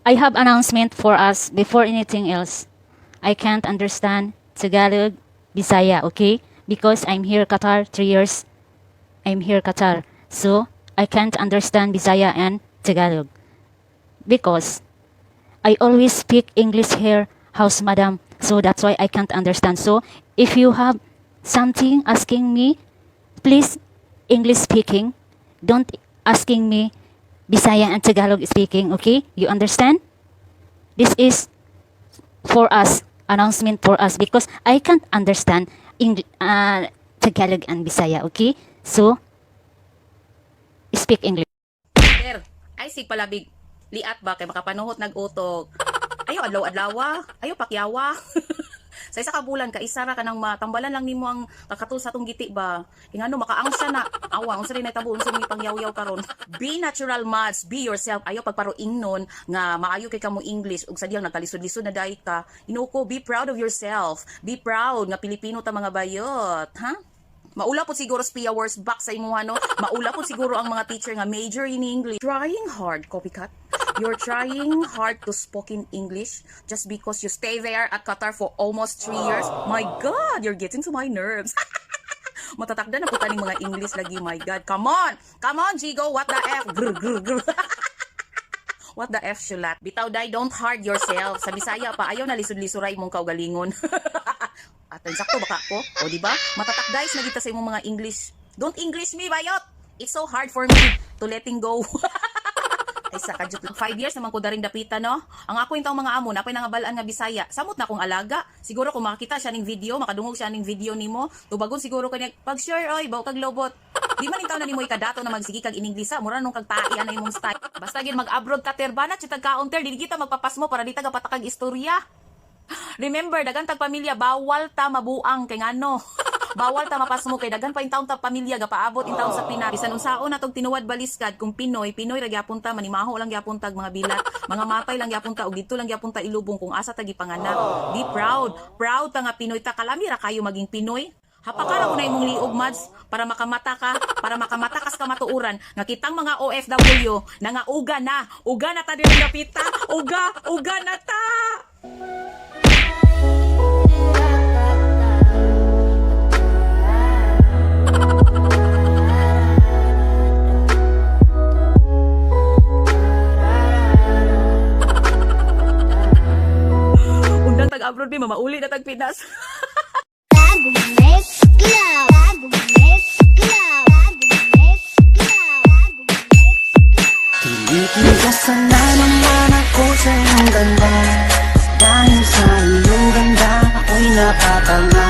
I have announcement for us before anything else. I can't understand Tagalog, Bisaya, okay? Because I'm here Qatar 3 years. I'm here Qatar. So I can't understand Bisaya and Tagalog. Because I always speak English here, house madam. So that's why I can't understand. So if you have something asking me, please English speaking. Don't asking me Bisaya and Tagalog speaking, okay? You understand? This is for us, announcement for us because I can't understand Tagalog and Bisaya, okay? So speak English. Ter, ay sig palabig liat ba kay makapanuhot nag-utok. Ayo adlaw-adlawa, ayo pakyawa. Sa isa ka bulan ka isa ra ka nang matambalan lang nimo ang kakatul sa atong giti ba. Kay ngano makaangsa na awa unsa rin natabo, unsa may pangyaw-yaw karon. Be natural, Mads, be yourself. Ayo pagparoingnon nga maayo kay kamo English ug sadyang nagkalisod-lisod na dai ka. Inuko, be proud of yourself. Be proud nga Pilipino ta, mga bayot, ha? Maula po siguro sa Pia Wurtzbach sa imuha, no? Maula po siguro ang mga teacher nga major in English. Trying hard, copycat. You're trying hard to spoken English just because you stay there at Qatar for almost 3 years. My God, you're getting to my nerves. Matatakda na po taning mga English lagi, my God. Come on! Come on, Jigo! What the F? Grr, grr, grr. What the F, shulat? Bitaw day, don't hard yourself. Sa Bisaya pa, ayaw na lisod-lisuray mong kaugalingon. At sakto baka ko? O di ba? Matatakdays na kita sa imong mga English. Don't English me, bayot! It's so hard for me to letting go. Ay sa kadyot. 5 years naman ko daring dapita, no? Ang ako yung taong mga amo, napay nangabalaan nga Bisaya. Samot na akong alaga. Siguro kung makakita siya ning video, makadungog siya ning video nimo, tubagon siguro kanya, pag sure, oy, baw kag lobot. Di man intaw na nimo ikadato na magsige kag ininglisa, mura nung kag tai ana imong style. Basta gyud mag-abroad ka ter, banat siya tag counter, dili kita magpapasmo para di ta gapatakag istorya. Remember, daghan tag pamilya, bawal ta mabuang kay ngano. Bawal ta mapasmo kay daghan pa intawon ta pamilya gapaabot intawon sa Pinas. Bisan unsaon natong tinuwad baliskad kung Pinoy, Pinoy ra gyapon ta, manimaho lang gyapon tag mga bilat, mga matay lang gyapon ta ug didto lang gyapon ta ilubong kung asa ta gipanganak. Be proud. Proud ta nga Pinoy ta, kalami ra kayo maging Pinoy. Hapakara ko na imong liog, Mads, para makamata ka, para makamata kas kamatuoran nga kitang mga OFW na nga uga na, uga na ta diri dapita, uga, uga na ta. Undang tag abroad bi mamauli na tag Pinas. Let's go. Let's go. Let's go. Let's go. Tinitigasan na naman ako sa iyong ganda. Dahil sa iyong ganda, ako'y napatanga.